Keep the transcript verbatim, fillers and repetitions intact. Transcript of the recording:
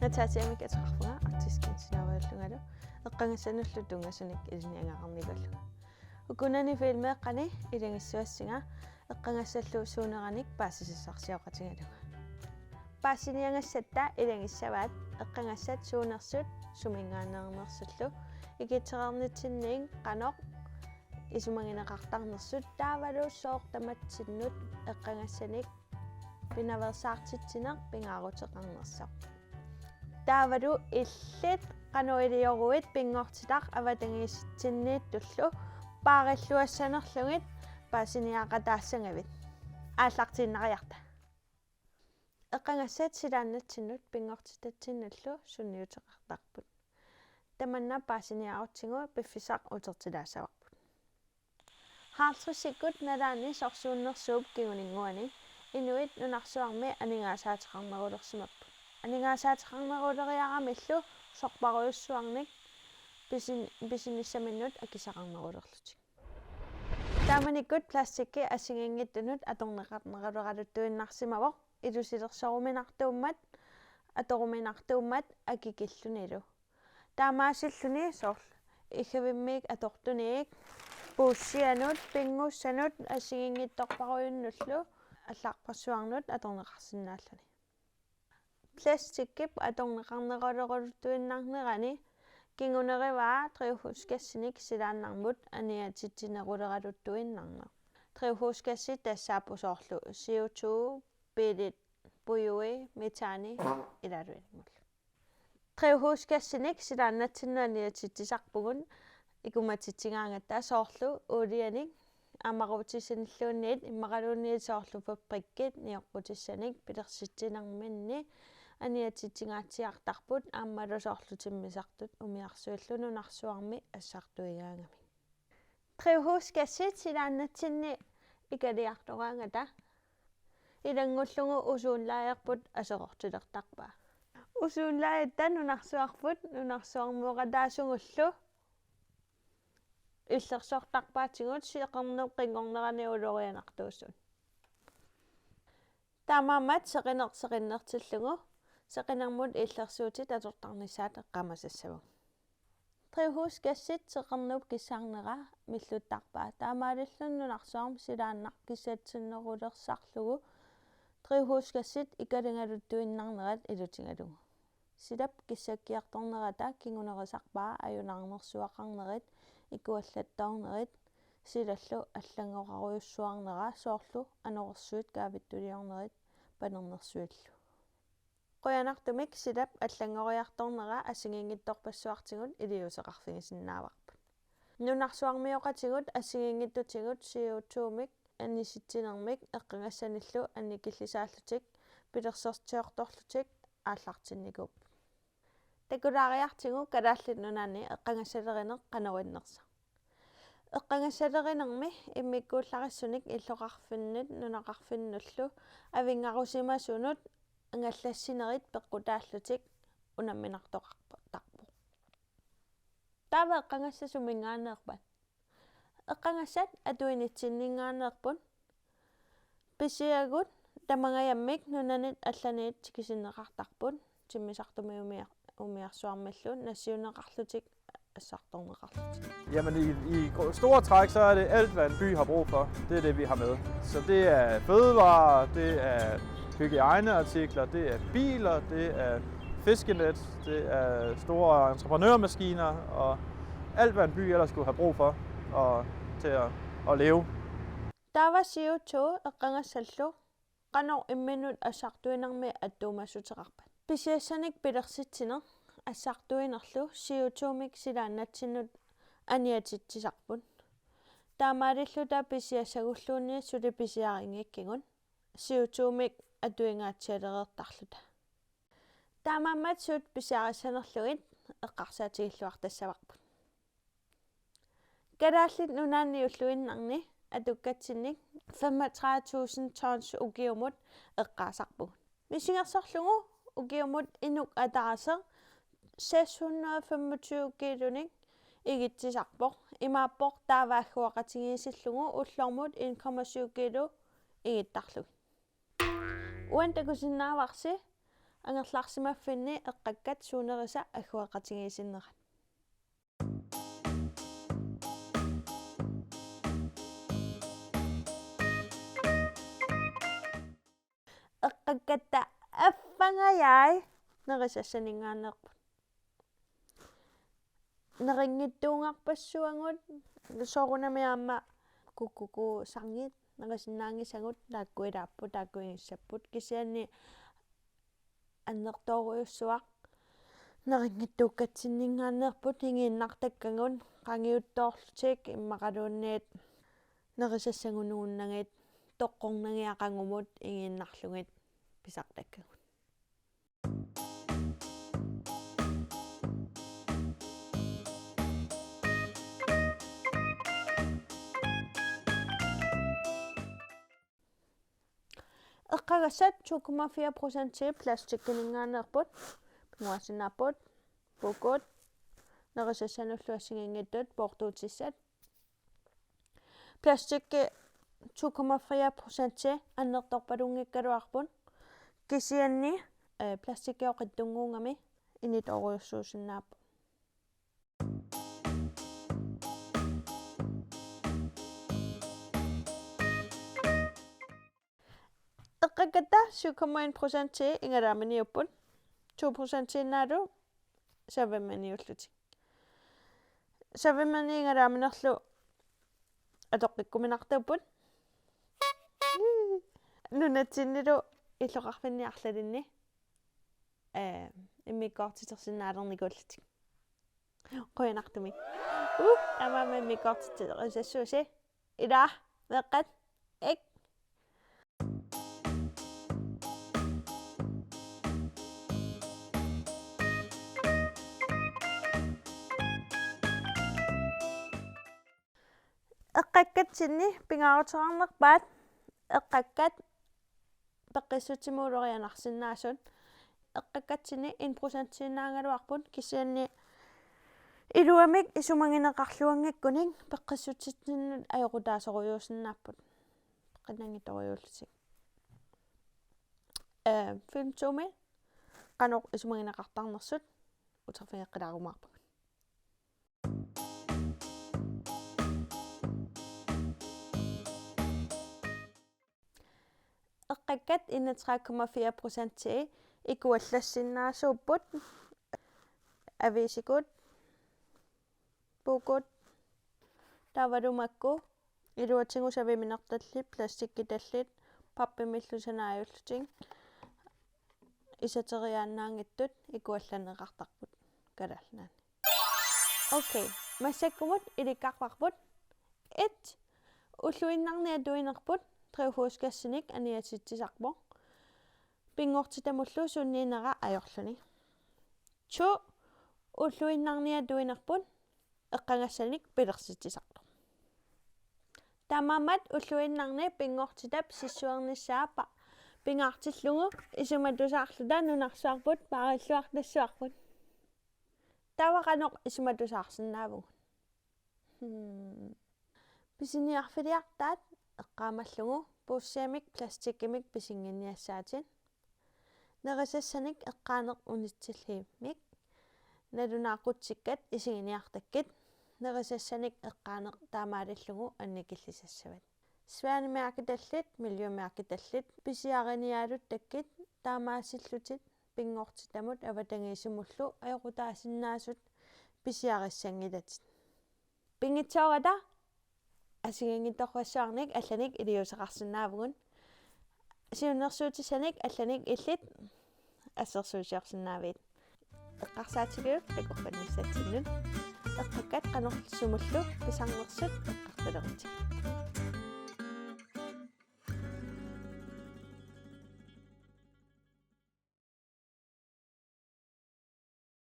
Ataasiamik ateqarpunga Arctic Skin sinaarujullungalu eqqagassanullu tunngasunik ilinniagaqarnikuullunga. Ukunani filmeeqqani ilagissuassinga eqqagassallu suuneranik paasisassarsioqatigalunga. Paasiniagassatta ilagissavaat eqqagassat suunersut suminngaanneernersullu ikitsereernitsinniit qanoq isumagineqartarnersut taavalu sooq tamatsinnut eqqagassanik pinaveersaartitsineq pingaaruteqarnersoq. Taavalu illit qanoq ilioruit pinngortitaq avatangiisitsinniittullu paarilluassanerlugit paasiniaqataassagavit. Aallartiinnariarta. Eqqagassat silaannatsinnut pinngortitatsinnullu sunniuteqartarput. Tamanna paasiniarutsigu piffissaq utertilaassavarput. Halvtredsikkut nalaani sorsunnersuup kinguninnguani inuit nunarsuarmi aningaasaateqarnerulersimapput. Aningaasaateqarneruleriaramillu sorparujussuarnik pisin-, pisinissaminnut akissaqarnerulerlutik. Taamanikkut plastikki assigiinngitsunut atorneqarneruleraluttuinnarsimavoq ilusilersoruminartuummat, atoruminartuummat akikillunilu. Taamaasilluni soorlu iggavimmiit atortuniit puussianut, pinngussanut assigiinngitsorparujunnullu allarpassuarnut atorneqarsinnaalluni. Plastikkip atorneqarneruleraluttuinnarnerani kingunerivaa drivhusgassinik silaannarmut aniatitsineruleraluttuinnarneq. Drivhusgassit tassaapput soorlu C O to, biilit pujui, metani ilaalu ilanngullugit. Drivhusgassinik silaannatsinnut aniatitsisarpugut ikummatitsigaangatta soorlu uulianik aammaruutissanilluunniit immaqaluunniit soorlu fabrikkit nioqqutissanik pilersitsinerminni aniatitsingaatsiartarput aammalu soorlu timmisartut umiarsuillu nunarsuarmi assartuigaangamik. Drivhusgassit silaannatsinni ikaliartoraangata ilanngullugu ozonlagerput aserortilertarpaa. Ozonlagerta nunarsuarput nunarsuarmioqataasugullu illersortarpaatigut seqernup qinngornerani ulorianartuusunut. Taamaammat seqineq seqinnertillugu seqinermut illersuutit atortarnissaat eqqaamasassavagut. Drivhusgassit seqernup kissarnera milluttarpaa. Taamaalilluni nunarsuarmi silaannaq kissatsinnerulersarlugu drivhusgassit ikaligaluttuinnarnerat ilutigalugu. Silap kissakkiartornerata kingunerisarpaa ajunaarnersuaqarnerit, ikuallattoornerit, silallu allanngorarujussuarnera soorlu anorersuit kaavittuliornerit panernersuillu. Qujanartumik silap allanngoriartornera assigiinngitsorpassuartigut iliuuseqarfigisinnaavarput. Nunarsuarmioqatigut assigiinngitsutigut C O to-mik anisitsinermik eqqagassanillu annikillisaallutik pilersersiortorlutik aallartinnikuupput. Takulaariartigu Kalaallit Nunaanni eqqagassalerineq qanorinnersoq. Eqqagassalerinermi immikkuullarissunik illoqarfinnut nunaqarfinnullu avinngarusimasunut angallassinerit peqqutaallutik unamminartoqartarpoq. Taava eqqagassat suminngaanneerpat? Eqqagassat atuinitsinninngaanneerput. Pisiagut tamangajammik nunanit allanit tikisinneqartarput, timmisartumi umiar-, umiarsuarmillu nassiunneqarlutik assartorneqarlutik. Jamen i, i gro- store træk, så er det alt, hvad en by har brug for. Det er det, vi har med. Så det er fødevarer, det er hygiejneartikler, det er biler, det er fiskenet, det er store entreprenørmaskiner og alt, hvad en by ellers skulle have brug for og til at, at leve. Taava C O to eqqagassallu qanoq imminut assartuinermi attuumassuteqarpat? Pisiassanik pilersitsineq assartuinerlu C O to-mik silaannatsinnut aniatitsisarput. Taamaalilluta pisiassagulluunniit suli pisiarinngikkigut C O to-mik atuingaatsialereertarluta. Taamaammat suut pisiarissanerlugit eqqarsaatigilluartassavarput. Kalaallit Nunaanni ulluinnarni atukkatsinnik femogtredive tusind tons ukiumut eqqaasarpugut. Misigersorlugu ukiumut inuk ataaseq seks hundrede og femogtyve kiilunik igitsisarpoq. Imaappoq taava agguaqatigiissillugu ullormut en komma syv kiilu igittarlugit. Uani takusinnaavarsi angerlarsimaffinni eqqakkat suunerisa agguaqatigiissinnerat. Eqqakkatta affangajai nerisassaninngaanneerput. Nerinngitsuugarpassuagut soorunami aamma kukkukuusarngit nerisinnaanngisagut taakku ilaapput, taakku igissapput, kisianni annertoorujussuaq nerinngitsuukkatsinninngaanneerput igiinnartakkagut qangiuttoorlutik immaqaluunniit nerisassagununnagit toqqornagiaqagumut igiinnarlugit pisartakkagut. Eqqagassat to komma fire procenti plastikkininngaanneerput, pingaarsinnaapput, puukut, nerisassanullu assigiinngitsut poortuutissat. Plastikki to komma fire procenti annertorpalunngikkaluarput, kisianni, eh, plastikki oqitsunnguugami initoorujussuusinnaapput. Eqqakkatta syv komma en procenti igalaaminiupput, to procentiinnaalu savimminiullutik. Savimmini igalaaminerlu atoqqikkuminartuupput. Nunatsinnilu illoqarfinni arlalinni, eh, immikkoortitersinnaalernikuullutik. Qujanartumik. Uh, taamaammat immikkoortiterisassuusi. Ila, meeqqat, ik. Eqqakkatsinni pingaaruteqarnerpaat eqqakkat peqqissutsimut ulorianarsinnaasut. Eqqakkatsinni en procentiinnaagaluarput, kisianni iluamik isumagineqarluanngikkunik peqqissutsitsinnut ajoqutaasorujussuusinnaapput. Peqqinnanngitsorujussuullutik. Eh, Film to-mi qanoq isumagineqartarnersut uterfigeqqilaarumaarpagut. Eqqakkat enogtredive komma fire procenti ikuallassinnaasuupput, aviisikut, puukut, taavalu makku iluatigut saviminertallit, plastikkitallit, pappimillu sanaajullutik isateriaannaanngitsut ikuallanneqartarput Kalaallit Nunaanni. Okay, massakkumut ilikkarparput. Et, ulluinnarni atuinerput drivhusgassinik aniatitsisarpoq, pinngortitamullu sunniinera ajorluni. To, ulluinnarni atuinerput eqqagassanik pilersitsisartoq. Taamaammat ulluinnarni pinngortitap sissuernissaa pa-, pingaartillugu isumatusaarluta nunarsuarput paarilluartassavarput. Taava qanoq isumatusaarsinnaavugut? Hmm. Pisiniarfiliartaat eqqaamallugu puussiamik plastikkimik pisinnginniassaatit. Nerisassanik eqqaaneq unitsilliimmik. Nalunaaqutsikkat isiginiartakkit. Nerisassanik eqqaaneq taamaalillugu annikillisassavat. Svanemærketallit, miljømærketallit pisiariniaaluttakkit taamaasillutit pinngortitamut avatangiisimullu ajoqutaasinnaasut pisiarissanngilatit. Pinngitsoorata assigiinngitsorpassuarnik allanik iliuuseqarsinnaavugut. Siunnersuutissanik allanik illit assersuusiorsinnaavit. Eqqarsaatigiuk takorpannissatsinnut. Eqqakkat qanoq sumullu pisarnersut eqqartulerutsigit.